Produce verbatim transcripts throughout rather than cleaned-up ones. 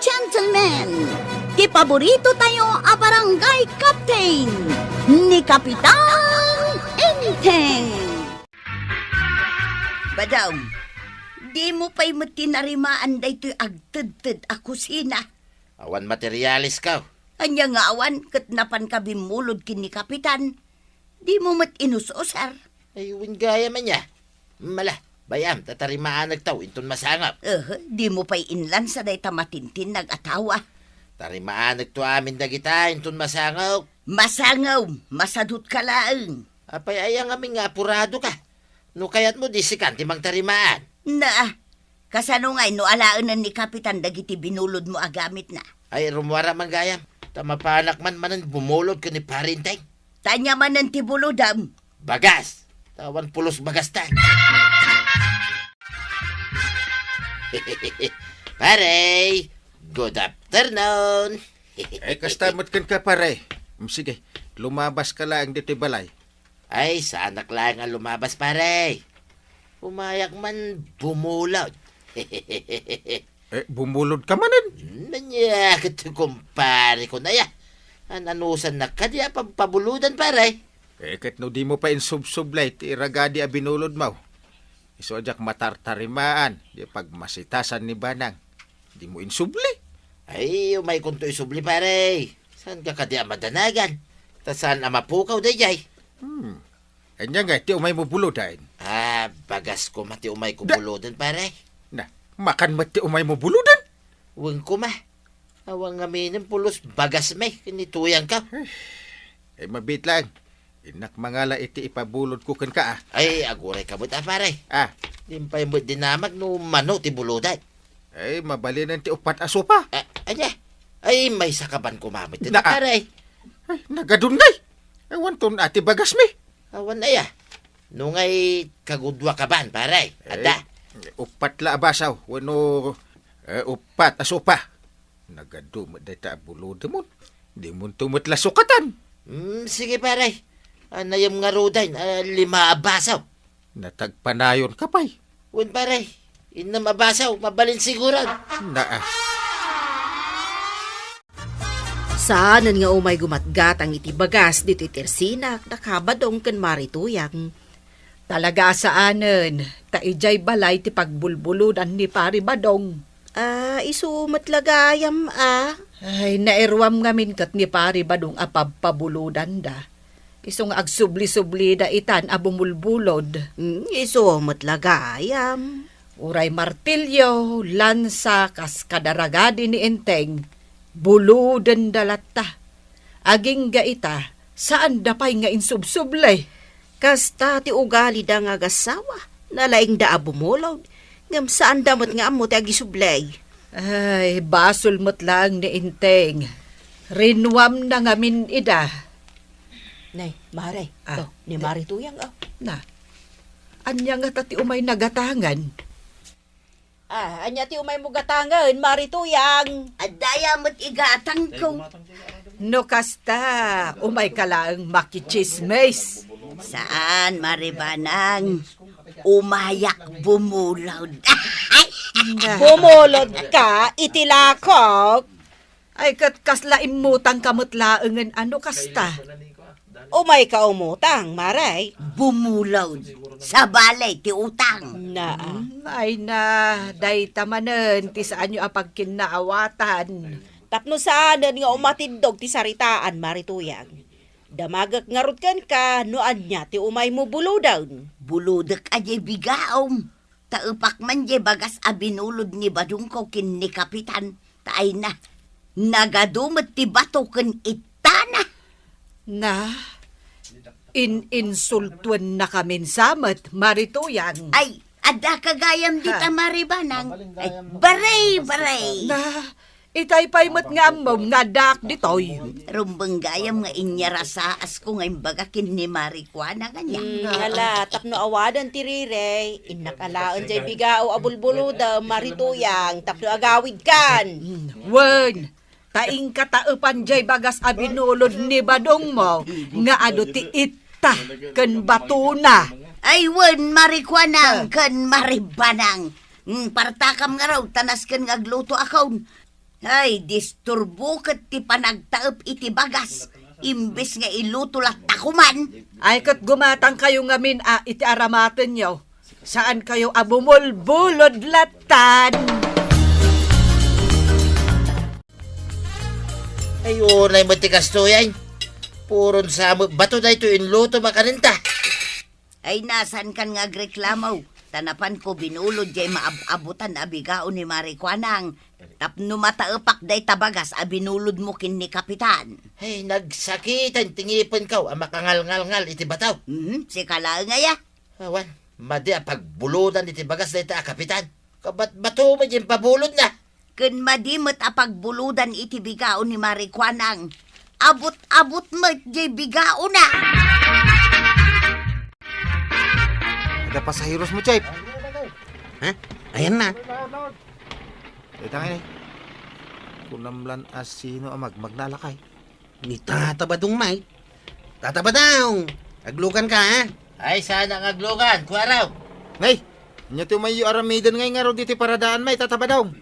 Gentlemen, ti paborito tayo a barangay captain, ni Kapitan Enteng. Badong, di mo pay met tinarimaan daytoy agtedted a kusina. Awan materialis ka. Ania nga awan ket napanka bimmulod ken ni Kapitan? Di mo met inus-usar. Ay, wen gayam ania. Mala, bay-am, ta tarimaanektaw inton masango. Eh, di mo pay inlansa dayta matintinnag a tawa. Tarimaanekto amin dagita inton masango. Masango, masadutka laeng. Apay aya ngamin nga apurado ka? No kayatmo, di sikan ti mangtarimaan. Na, kasano ngay no alaenen ni Kapitan dagiti binulodmo a gamitna? Ay, rummuar man gayam. Ta mapanak man manen bumulod ken ni Pare Enteng. Ta ania manen ti bulodem? Bagas. Ta awan pulos bagastan. Pare, good afternoon. Ay, kasta met kenka, pare. Mm, sige, lumabaska laeng ditoy balay. Ay, saanak laeng a lumabas, pare. Umayak man bumulod. Eh, bumulod ka manen? Hmm, ania ket, kumpare ko na ya. An-anusannak kadi a pagpabulodan, pare? Eh, ket no di mo pa insubsublay ti ragadi a binulodmo, isu a diak matartarimaan di pagmasitasan ni Banang. Di mo insubli? Ay, umaykonto isubli, pare. Saanka kadi a madanagan? Ta saan a mapukaw daydiay? Hmm. Ania ngay ti umaymo buloden? Ah, bagas koma ti umayko Da- buloden, pare. Na, makan met ti umaymo buloden? Wen koma. Awan ngaminen pulos bagasmi ken ni Tuyangko. Eh, mabiit laeng. Innak mangala iti ipabulodko kenka, a. Ay, agurayka met, a, pare. A. Dinak pay met dinamag no mano ti buloden. Ay, mabalinen ti uppat a sopa. A, ania? Ay, maysaka ban koma met, Na, a. pare. Ay, nagadun ngay. Awanto a ti bagasmi. Awan aya. No ngay kagudua ka ban, pare. Adda. Eh, uppat la a baso. Wenno, eh, uppat a sopa. Nagadu met dayta a bulodemon. Dimonto met la sukatan. Mm, sige, pare. Anayem ngaruden a lima a baso. Natagpanayonka pay. Wen, pare. Innem a baso, mabalin siguran. Naa. Saanen nga umay gumatgatang iti bagas ditoy tersinak da Ka Badong ken Mari Tuyang. Talaga a saanen, ta idiay balay ti pagbulbulodan ni Pari Badong. Ah, isu met la gayam, a. Ay, nairuam ngamin ket ni Pari Badong a pabpabulodanda. Isu nga agsubli-sublida itan a bumulbulod. Mm, isu met la gayam. Uray martilyo, lansa, kas kadaragadi ni Enteng, bulodenda latta. Agingga ita, saanda pay nga insubsubli. Kasta ti ugalida nga agassawa. Nalaingda a bumulod, ngem saanda met nga ammo ti agisubli. Ay, basol met laeng ni Enteng. Rinuamna ngamin ida. Nay, Mare, Ah, to, ni eh. Mari Tuyang, oh. Na, ania ngata ti umayna gatangen? Ah, ania ti umaymo gatangen, Mari Tuyang? Addaya met igatangko. No kasta, umayka laeng makitsismis. Saan, Mari Banang. Umayak bumulod. Na. Bumulod ka iti lakok? Ay, ket kasla immutangka met laengen a no kasta. Umayka umutang, Mare. Bumulod. Sabali ti utang. Naa. Hmm, ay na, dayta manen ti saanyo a pagkinnaawatan. Tapno saanen nga umatiddog ti saritaan, Mari Tuyang. Damagek ngarud kenka no ania ti umaymo buloden. Bulodek a diay bigaom. Ta epak man diay bagas a binulod ni Badongko ken ni Kapitan, ta ay na, nagadu met ti bato ken ittana. Na, in-insultuennakamin sa met, Mari Tuyang. Ay, adda ka gayam dita, Ha? Mari Banang. Ay, baray, baray. Na, itay pay met nga ammom nga addaak ditoy. Rumbeng gayam nga inyarasaas ko nga imbaga ken ni Mari Kuana nga niya. Mm, ngala, tapno awadan ti rirey, innak alaen jay bigao a bulbulodem, Mari Tuyang, tapno agawidkan. Mm, wen, ta inka taepan jay bagas a binulod ni badongmo nga adu ti itta ken batona. Ay, wen, Mari Kuanang Ah. ken Mari Banang. Mm, partakam ngarud, ta nasken nga agluto akon. Ay, disturbo ket ti panagtaep iti bagas, imbes nga iluto latta koman. Ay, ket gumatangkayo ngamin a iti aramatenyo. Saankayo a bumulbulod lattan. Ay, unay met ti kastoy ay. Puron sa met bato daytoy inluto makanenta. Ay, nasaankan nga agreklamo. Ta napanko binulod jay maab-abutan a bigao ni Mari Kuanang. Tapno mataepak dayta bagas a binulodmo ken ni Kapitan. Ay, nagsakitan ti ngipenko a makangalngalngal iti bato. Mhm, sika laeng aya. Awan, madi a pagbulodan iti bagas dayta a Kapitan. Kabatbato met jay impabulodna. Ken madi met a pagbulodan iti bigao ni Mari Kuanang. Abut-abut met jay bigaona. Ada pasaheros mo, Chef. Ha? Ayan na. Ita nga ni. Kunam lan asino a magmagna a lakay. Ni Tata Badong, may. Tata Badong! Aglukan ka, ha? Ay, sana nga aglukan, kuaraw. Nay, anya ti umayyo aramiden ngay ngarud iti paradaan, may, Tata Badong?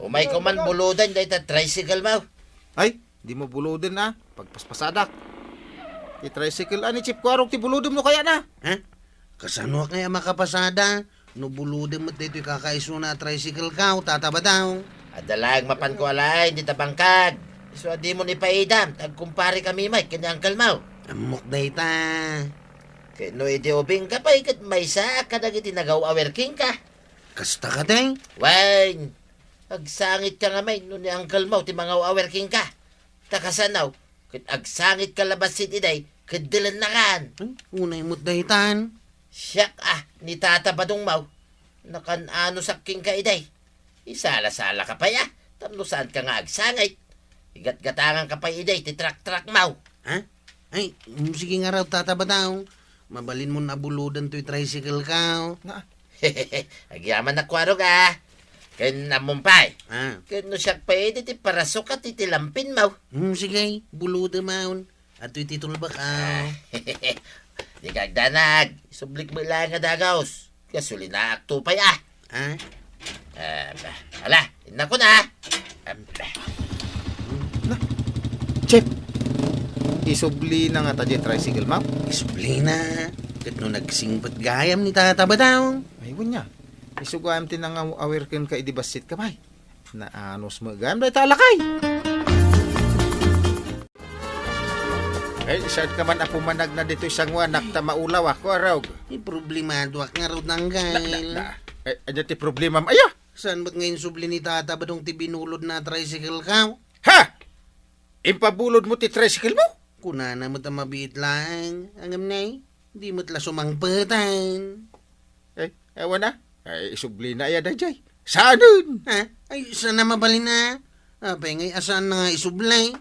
Umay ko man bulodan dayta tricycle mo. Ay, di mo buloden, a. Pagpaspasadak. Ti tricycle, a, ni Chief Kuarog ti bulodem no kaya na. Ha? Kasanoak ngay a makapasada? No bulodem met daytoy kakaisuna a tricycle ka, o Tata Badong. Adda laeng mapanko a laeng dita bangkag. Isu a dimon ipaidam, ta agkumpare kami met ken ni uncle mo. Ammok dayta. Ket no idi ubing ka pay ket maysaak kadagiti nagaw-awer kenka. Kasta kadi? Wen, agsangit ka ngamin no ni uncle mo ti mangaw-awer kenka. Ta kasano, ket agsangit ka la bassit idiay, ket dilennakan. Ay, unay met daytan. Siak a, ni Tata Badong mo, nakan-anosak kenka idiay. Isala-sala ka pay a, tapno saan ka nga agsangit. Igatgatangan ka pay idiay ti trak-trak mo. Ha? Ay, mm, sige ngarud, Tata Badong. Mabalin mon a bulodan toy tricycle ka, o. Na. Agyaman a kuarog a. Ken ammom pay. Ah. Ken no siak pay idi ti parasukat iti lampin mo. Hmm, sige, bulodem maon. Adtoy ti tulbak, a. Ah. Di ka agdanag. Isublik met laeng a dagaos. Gasolinaak to pay, a. Ah? Ah, ba, ala, innakon, a. Am, ba. Na, Chef, isublina ngata diay tricycle mo? Isublina. Ket no nagsingpet gayam ni Tata Badong. Ay, wen a. Isu gayam ti nangaw-awer kenka idi bassit ka pay. Naanus met gayam dayta a lakay. Ay, saan ka man a pumanagna ditoy sanguanak ta maulaw ako, arog? Ti problemadoak ngarud, Uncle. Na, na, na. Ay, ania ti problemam? Aya! Saan met nga insubli ni Tata Badong ti binulodna a tricycle ka? Ha? Impabulod mo ti tricycle mo? Kunana met a mabiit laeng, ngem nay, di met la sumangpeten. Eh, awan a. Ay, isublina aya daydiay. Saanen? Ha? Ay, saan a mabalin a? Apay ngay a saanna nga isubli?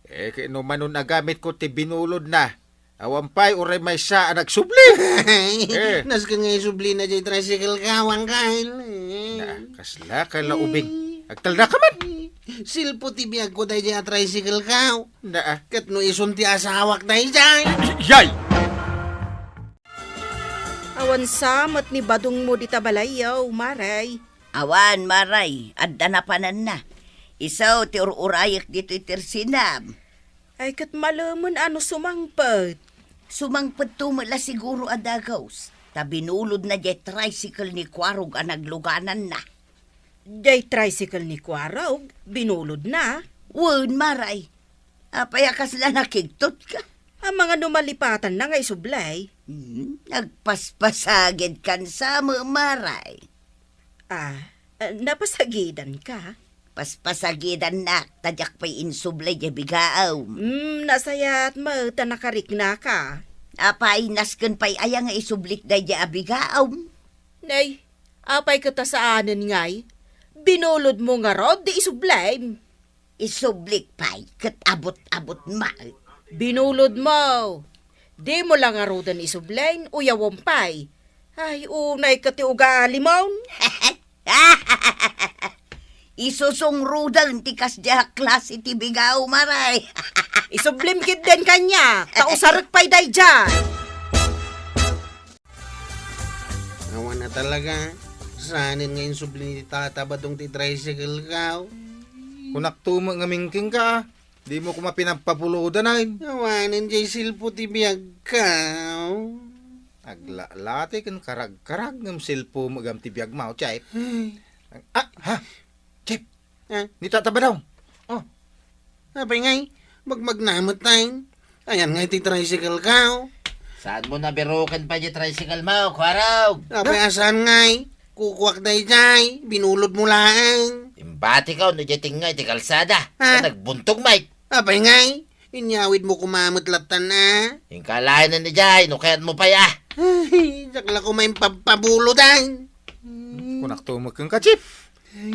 Eh, ket no manon a gamitko ti binulodna, awan pay uray maysa a nagsubli. Eh. Nasken nga isublina diay tricycle ka, Uncle. Na, kasla ka la ubing. Agtalna ka man. Silpo ti biagko daydiay a tricycle ka. Na, a. Ket no isun ti asawak daydiay. Yay! Awan sa met ni Badong mo dita balayyo, Mare. Awan, Mare, adda napananna. Isu ti ur-urayek ditoy tersinam. Ay, ket malemen a no sumangpet. Sumangpetto met la siguro a dagaos, ta binulodna diay tricycle ni Kuarog a naglugananna. Diay tricycle ni Kuarog, binulodna? Wen, Mare. Apay a kasla nakigtotka? Amangan no malipatanna nga isubli. Hmm, nagpaspasagidkan sa met, Mare. Ah, eh, napasagidanka? Paspasagidannak, ta diak pay insubli diay bigaom. Hmm, nasayaat met ta nakariknaka. Apay, nasken pay aya nga isublik daydiay a bigaom? Nay, apay ket a saanen ngay? Binulod mo ngarud ti isublim. Isublik pay ket abut-abut met. Binulod mo. Di mo la ngaruden isublen, uyawem pay. Ay, unay ket ti ugalimon. Isusungruden ti kasdiay a klase ti bigaw, Mare. Isublim ketdin kaniak, ta usarek pay daydiay. Awan a talaga. Saanen nga insubli ni Tata Badong ti tricycle ko. Kunakto met ngamin kenka, a. Dimo koma pinagpabulodan, ay. Awanen jay selpo ti biagko. Aglalati ken karagkarag ngem selpo met gayam ti biagmo, Chip. Ay. Ah, ha? Chip. Ah? Ni Tata Badong. Oh. Apay ngay, magmagna met tayo. Ayan ngay ti tricycle ko. Saanmo nabiruken pay di tricycle mo, Kuarog? Apay a saan ngay? Kukuak dayjay, binulodmo laeng. Imbatiko no diay tengngay ti kalsada. Ha? Nagbuntog met. Apay ngay, inyawidmo koma met lattan a. Inka laeng idiay, no kayatmo pay a. Ay, diak la koma impabpabulodan. Kunakto met kenka, Chip.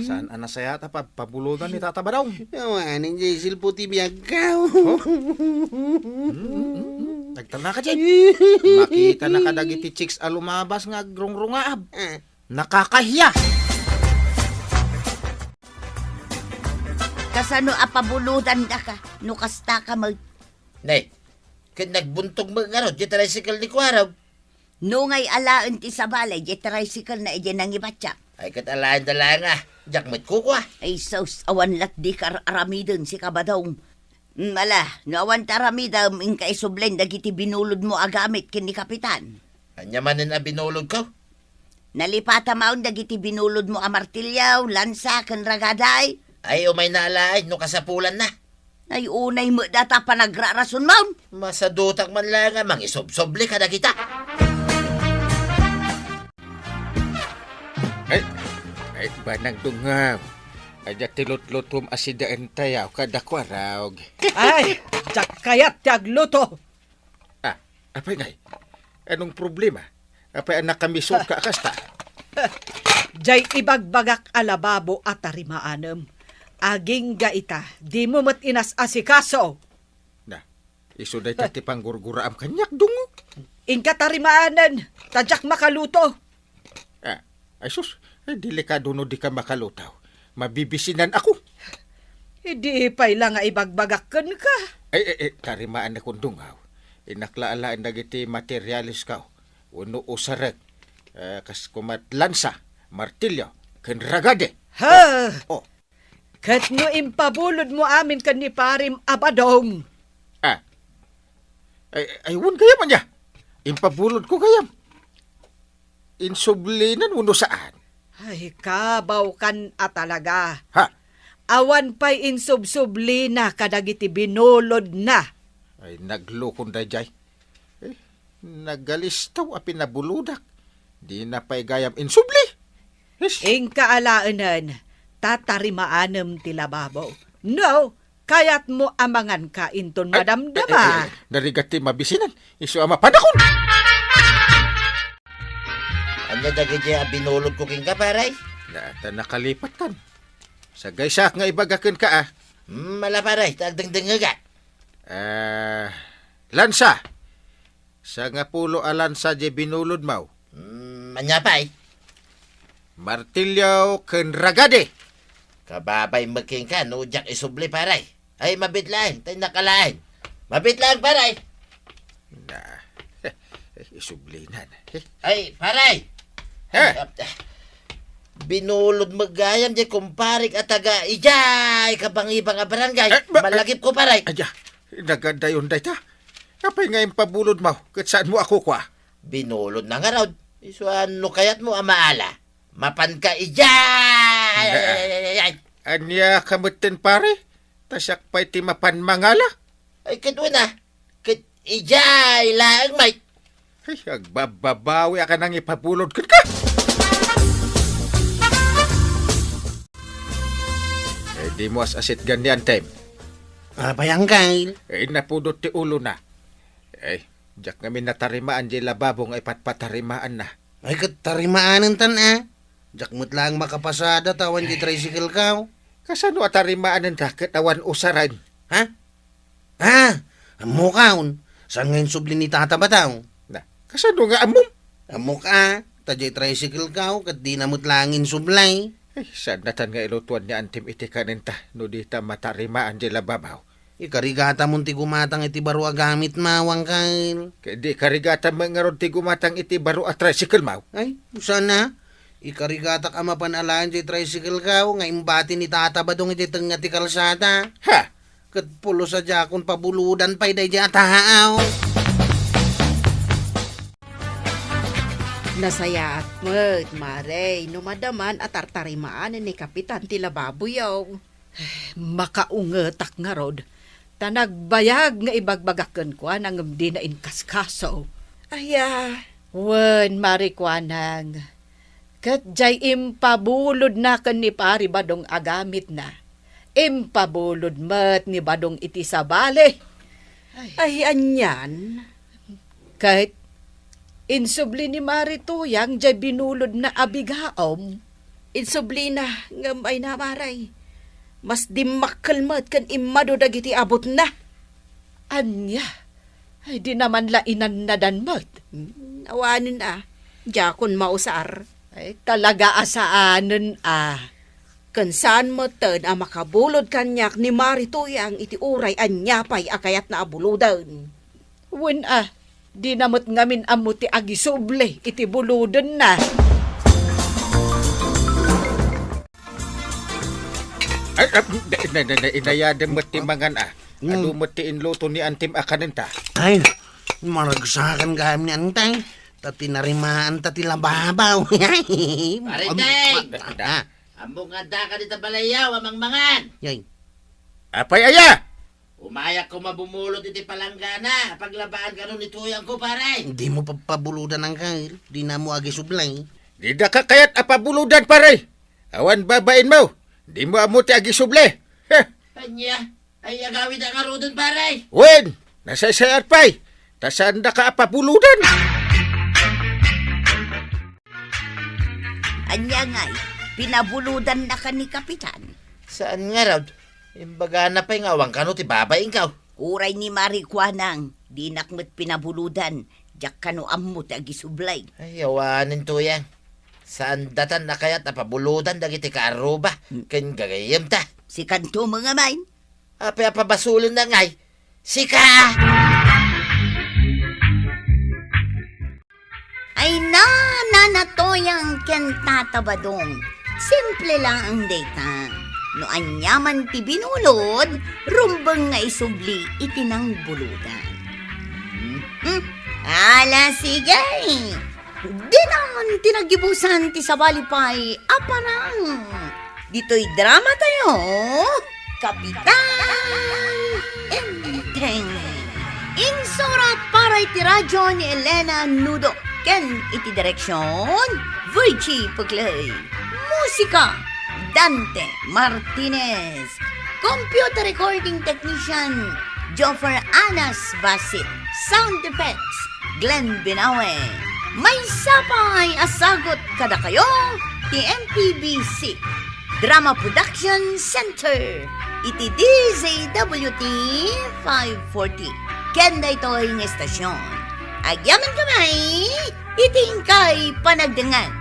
Saan a nasayaat a pabpabulodan ni Tata Badong? Awanen jay selpo ti biagko. Oh? Mm, mm, mm. Nagtalna ka, Chip. Makita na kadagiti chicks a lumabas nga agrungrungaab. Ah. Nakakahiya. Kasano a pabulodan daka no kasta ka met? Nay, ket nagbuntog met ngarud ti tricycle ni Kuarog. No ngay alaen ti sabali, di tricycle na idi nangibatiak. Ay, ket alaen da laeng a, diak met kukua. Ay, sus, awan lat di kar-aramiden si Kabadong. Mm, ala, no awan ti aramidem, inka isublen dagiti binulodmo a gamit ken ni Kapitan. Ania manen a binulodko? Nalipata maon dagiti binulodmo a martilyo, lansa, ken ragada. Ay, umayna alaen no kasapulanna. Ay, unay met data panagrarasonmon. Masadutak man laeng a mangisubsubli kadagita. Ay, ay, banag dungaw. Adda ti lutlutom a sidaentayaw kada Kuarog. Ay, diak kayat ti agluto. Ah, apay ngay? Anong problema? Apay a nakamisoka a kasta? Jay ibagbagak a lababo a tarimaanem. Agingga ita, dimo met inas-asikaso. Na, isu dayta ti panggurguraam kaniak, dungo. Inka tarimaanen, ta diak makaluto. Ah, ay sus, ay delikado no dika makaluto. Mabibisinan ako. Idi pay la nga ibagbagak kenka. Ay, ay, ay, tarimaanakon dungaw. Innak la alaen dagiti materialesko wenno usarek, eh, kas koma ti lansa, martilyo, ken ragada. Ha! Oh, oh. Ket no impabulodmo amin ken ni Parim a Badong? Ah. Ay, ay, wen gayam ania? Impabulodko gayam. Insublinan wenno saan? Ay, kabawkan a talaga. Ha? Awan pay insubsublina kadagiti binulodna. Ay, naglukon daydiay. Eh, nagalistaw a pinabulodak. Dina pay gayam insubli. His. Inka alaenen, ta tarimaanem ti lababo. No, kayatmo a manganka inton madamdama. Ay, ay, ay, narigat ti mabisinan. Isu a mapanakon. Ania dagiti a binulodko kenka, pare? Na, ta nakalipatkan. Sagaysaak nga ibaga kenka, a. Hmm, ala, pare, ta agdengdengngegak. Ah, lansa. Sangapulo a lansa diay binulodmo. Hmm, ania pay? Martilyo ken ragada. Kababay met kenka no diak isubli, pare. Ay, mabiit laeng, ta innak alaen. Mabiit laeng, pare. Na, isublinan. Ay, pare. Ha? Ay, ap-, binulod met gayam diay kumparik a taga idiay kabangibang a barangay. Eh, ba-, Malagipko, pare. Aya, nagadayon dayta. Apay nga impabulodmo, ket saanmo a kukua? Binulodna ngarud. Isu a no kayatmo a maala, mapanka idiay. Ay, ay, ay, ay, ay. Ania ka metten, pare? Ta siak pay ti mapan mangala? Ay, ket una, ket idiay laeng, Mike. Ay, agbabbabawi a ka nangipabulod kenka. Eh, dimo as-asitgan ni Antem. Apay, Angkel? Eh, napudot ti ulona. Eh, diak ngamin natarimaan diay lababo nga ipatpatarimaanna. Ay, ket tarimaanentan, a. Diak met laeng makapasada ta awan diay tricycle ko. Kasano a tarimaanenta ket awan usaren? Ha? Ah, ammokon. Saan nga insubli ni Tata Badong? Na, kasano nga ammom? Ammok, a, ta diay tricycle ko, ket dina met laeng insubli. Ay, saannatan nga ilutuan ni Antem iti kanenta no dita matarimaan diay lababo. Ikarigatamon ti gumatang iti baro a gamitmo, Angkel. Ket di ikarigatam met ngarud ti gumatang iti baro a tricycle mo? Ay, saan a? Ikarigatak a mapan alaen jay tricycle-ko nga imbati ni Tata Badong iti tengnga ti kalsada. Ha! Ket pulos a diakon pabuludan pay daydiay a taaw. Nasayaat met, Mare, no madaman a tartarimaan ni Kapitan ti lababoyo. Makaungetak ngarud, ta nagbayag nga ibagbagak kenkuana ngem dina inkaskaso. Aya. Wen, Mare Kuanang, ket jay impabulodna ken ni Pari Badong a gamitna. Impabulod met ni Badong iti sabali. Ay, anian? Ket insubli ni Mari Tuyang jay binulodna a bigaom. Insublina, ngem ay na, Mare. Mas dimmakkel met ken immadu dagiti abutna. Ania? Ay, dina man la inannadan met. Hmm, awanen a. Diakon mausar. Ay, talaga a saanen a. Ken saan metten a makabulod kaniak ni Mari Tuyang iti uray ania pay a kayatna a buloden. Wen a, dina met ngamin ammo ti agisubli iti bulodenna. Ay, ah, na, na, na, na, inayadem met ti mangan, ah. Mm. Adu met ti inluto ni Antim a kanenta. Ay, maragsakan gayam ni Antay. Ta tinarimaanta ti lababaw. Pare Tay! Ah, ah. Ammok nga addaka dita balayyo a mangmangan. Yay. Apay aya? Umayak koma bumulod iti palanggana a paglabaan kano ni Tuyangko, pare. Dimo papabuludan, Angkel. Dina mo agisubli. Didaka kayat a pabulodan, pare. Awan babainmo. Dimo ammo ti agisubli. Heh. Ania? Ay, agawid a ngaruden, pare. Wen, nasaysayat pay. Ta saandaka a pabulodan. Ania ngay, pinabulodannaka ni Kapitan? Saan ngarud? Imbagana pay nga awan kano ti babainko. Uray ni Mari Kuanang, dinak met pinabulodan, diak kano ammo ti agisubli. Ay, awanen Tuyang. Saan datan a kayat a pabulodan dagiti kaarruba, hmm, ken gagayyemta. Sikanto met ngamin. Apay a pabasolenna ngay? Sika! Ay na, Nana Tuyang ken Tata Badong. Simple laeng dayta. No aniaman ti binulod, rumbeng nga isubli iti nangbuludan. Hmm? Ala, sige! Ditan ti naggibusan ti sabali pay a parang. Ditoy drama tayo, Kapitan Enteng. Insurat para iti radyo ni Elena Nudo ken iti direksyon, Virgie Puclay. Musika, Dante Martinez. Computer recording technician, Joffer Anas Basit. Sound effects, Glenn Binawe. Maysa pay a sagut kadakayo ti M P B C Drama Production Center iti D Z W T five forty. Ken daytoy nga estasyon, agyamankami iti inkay panagdengngeg.